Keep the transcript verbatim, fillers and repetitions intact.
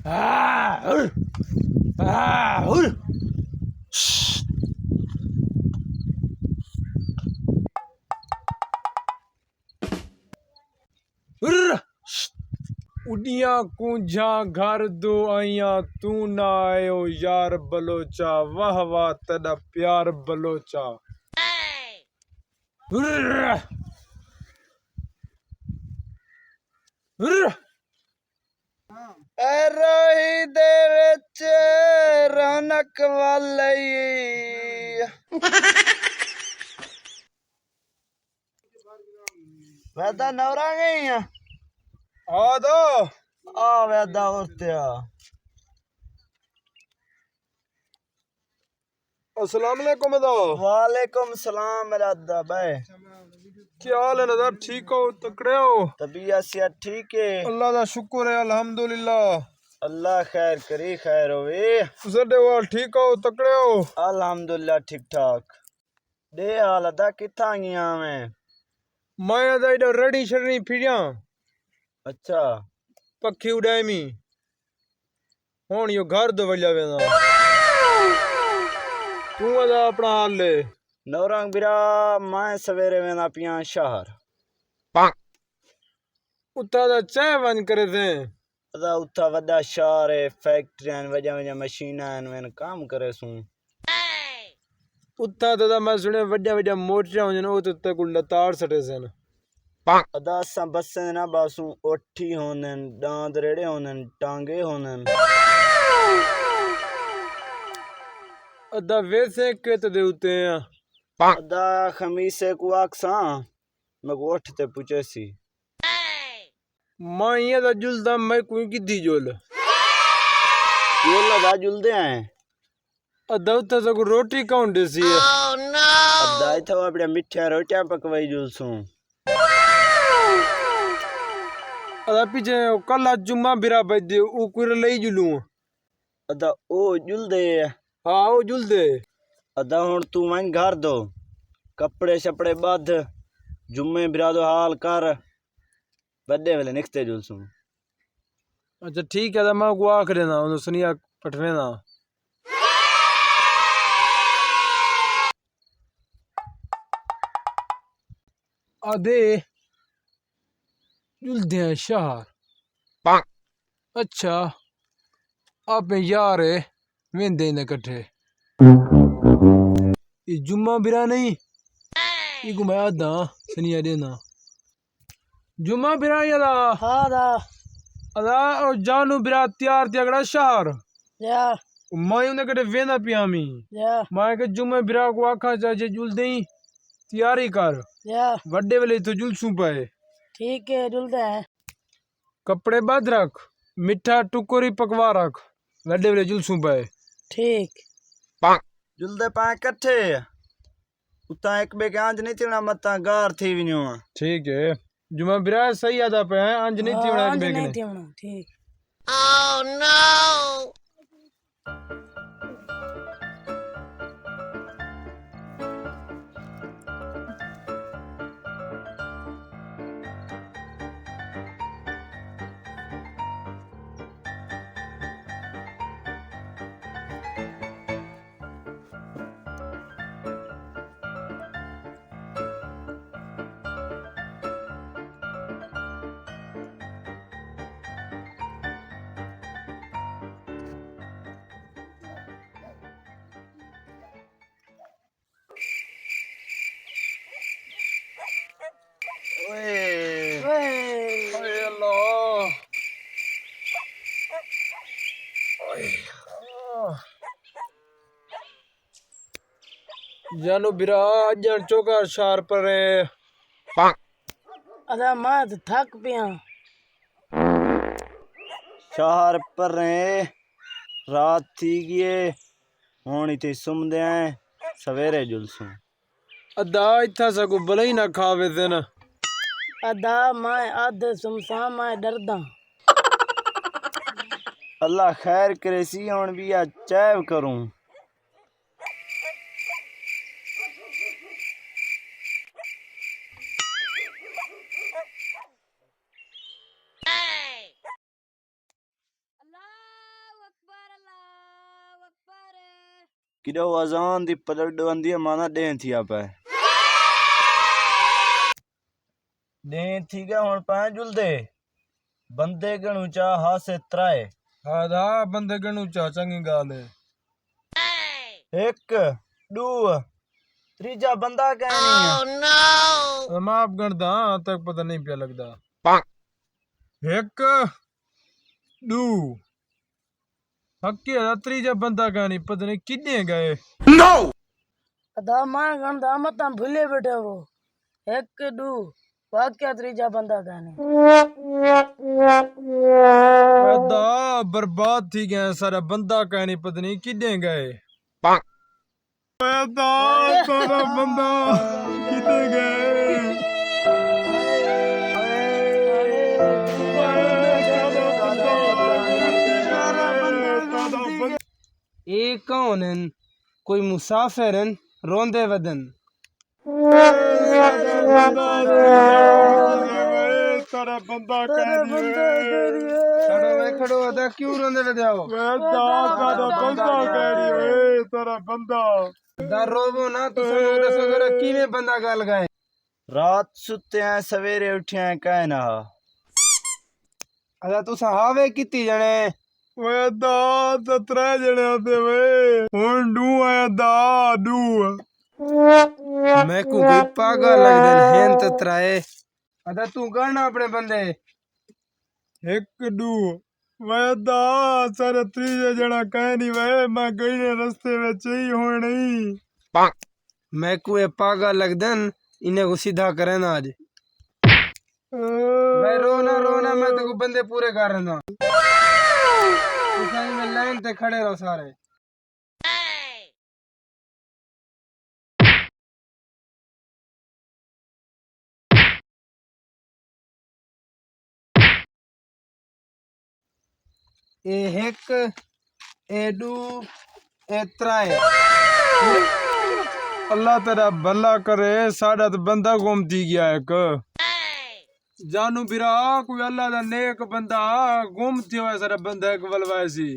اڈیاں کونجھاں گھر دو آئیاں، توں نہ آئے او یار بلوچا، واہ واہ تیڈا پیار بلوچا۔ اے راہی دے وچ رونق والی۔ ویدا نورا گئی ہیں۔ آ دو۔ آ ویدا اتیا۔ السلام علیکم ادا۔ وعلیکم السلام میرا ادا بھائی۔ کیا حال ہے ادا؟ ٹھیک ہو؟ تکڑے ہو؟ طبیعت صحت ٹھیک ہے؟ اللہ دا شکر ہے، الحمدللہ۔ اللہ خیر کری، خیر ہوے۔ تساں دے حال ٹھیک ہو؟ تکڑے ہو؟ الحمدللہ ٹھیک ٹھاک۔ دے حال ادا کتھاں گیا میں؟ میں ادا ایڈا رڑی شڑی پھریاں۔ اچھا۔ پکھی اڈائمی۔ ہن یو گھر دو ولیا وینداں۔ توں ادا اپنا حال لے۔ نورنگ برا، میں سویرے ویندا پیاں شہر۔ اتھاں دا چائے ونج کرے تھیں۔ ادا اتھاں وڈا شہر ہے، فیکٹریاں ہن، وڈیاں وڈیاں مشیناں ہن، وین کام کرے سوں۔ اتھاں تے تاں میں سنیا وڈیاں وڈیاں موٹراں ہوندین، او تے تے کول لتاڑ سٹے سن۔ ادا اساں بسیں دے نہ باسوں، اٹھی ہوندن، ڈاند ریڑے ہوندن، ٹانگے ہوندن۔ ادا ویسے کت دے اتے ہیں؟ ادا خمیسے کو آکساں، میں کو اٹھ تے پچے سی۔ میں ایہ دا جلدا، میں کوئی کدی جل۔ جل ادا جلدے ہیں۔ ادا اتھا ساکوں روٹی کون ڈیسی ہے؟ ادا اتھا اپݨے مٹھیاں روٹیاں پکوائی جلسوں۔ ادا پچھے او کلا جمعہ برا بچدے، او کوئی لئی جلوں۔ ادا او جلدے۔ ہاں، او جلدے۔ ادا ہݨ توں ونڄ گھر دو، کپڑے شپڑے ٻدھ، جمعے برا دو حال کر، وݙے ویلے نکتے جلسوں۔ اچھا ٹھیک ہے، ادا میں کو آکھ ݙینا، اوں سنیا پٹھوینا۔ آدھے جلدے ہیں شہر۔ اچھا، آپیں یار ہے، ویندے نے کٹھے۔ یہ جمعہ برا نہیں، یہ کو میں آدھا سنیا دینا۔ جمعہ برا یا دا؟ ہاں دا۔ ادا او جانو برا تیار تھی اگڑا شہر۔ یا۔ میں انہیں کٹھے ویندا پیامی۔ یا۔ میں کہ جمعہ برا کو آکھاں چاہے جلدے ہی تیاری کر۔ یا۔ وڈے ویلے تو جلسوں پائے۔ ٹھیک ہے، جلدے ہیں۔ کپڑے بدھ رکھ، مٹھا ٹکری پکوا رکھ، وڈے ویلے جلسوں پائے۔ ٹھیک۔ جلدے پائے کٹھے۔ اتاں ہک ٻئے کے انج نہیں تھیوݨا، متاں گار تھی ونڄو۔ ٹھیک ہے۔ جمعہ برا صحیح آہدا پئے ہیں، انج نہیں تھیوݨا ہک ٻئے کے۔ نہیں تھیوݨا، ٹھیک۔ اوئے۔ اوئے۔ اوئے اللہ۔ اوئے۔ آہ۔ جانو برا، اڄݨ چوکا شہر پرے۔ ادا میں تے تھک پیاں۔ شہر پرے، رات تھی ڳئی ہے، ہݨ اتھے سمدے ہیں، سویرے جلسوں۔ ادا اتھا ساکوں بلئی نہ کھاوے تھے نا۔ ادا میں ادھ سمساں، میں ݙرداں۔ اللہ خیر کریسی، ہݨ ٻیا چائے کروں۔ کݙو اذان دی پدڑ ݙوندی ہے، مانا ݙینہہ تھیا پئے۔ ݙینہہ تھی ڳئے، ہݨ پئے جلدے۔ بندے ڳݨوں چا ہاسے ترائے۔ ہاں دا، بندے ڳݨوں چا، چنڳی ڳالھ ہے۔ ہک، ݙو، تریجھا بندہ کائنی ہے۔ میں آپ ڳݨدا ہاں، تک پتہ نہیں پیا لڳدا۔ ہک، ݙو۔ حقی دا تریجھا بندہ کائنی، پتہ نہیں کݙیں ڳئے۔ ادا میں ڳݨدا، متاں بھلے ٻیٹھے ہو۔ ہک، ݙو، واقعہ تریجھا بندہ کائنی۔ ادا برباد تھی ڳئے، سارا بندہ کائنی، پتہ نہیں کݙیں ڳئے۔ ادا سارا بندہ کݙیں ڳئے۔ اے کون ہن؟ کوئی مسافر ہن، روندے ودن۔ تیرا بندہ کہہ رہی ہے۔ کھڑو وے، کھڑو، ادا کیوں روندے ودے ہو؟ وے دا، تیرا بندہ کہہ رہی ہے، تیرا بندہ۔ دا روو نا، تساں میکوں ݙسو ذرا کیویں بندہ ڳل ڳئے؟ رات ستے ہیں، سویرے اٹھے ہیں، کائے نہ ہا۔ ادا تساں ہاوے کیتی جنے؟ اوئے دا، تے ترے جنے آتے وے۔ ہن ݙو آیا دا، ݙو۔ میکوں کوئی پاگل لڳدن، ہن تے ترائے۔ ادا توں ڳݨ اپݨے بندے۔ ہک، ݙو۔ وے دا، سارے تریجھے جنا کائنی وے، میں ڳئے نے رستے وچ ہی ہن ہی۔ میکوں اے پاگل لڳدن، انہیں کوں سیدھا کریں نا اڄ۔ بھائی رو نا، رو نا، میں تیکوں بندے پورے کر رہا۔ تساں میں لائن تے کھڑے رہو سارے۔ اے ہک، اے ݙو، اے ترائے۔ اللہ تیرا بھلا کرے، ساݙا تاں بندہ گم تھی ڳیا ہک۔ جانو بھرا، کوئی اللہ دا نیک بندہ گم تھیا ہوئے، ساݙا بندہ ہک ولوائے سی۔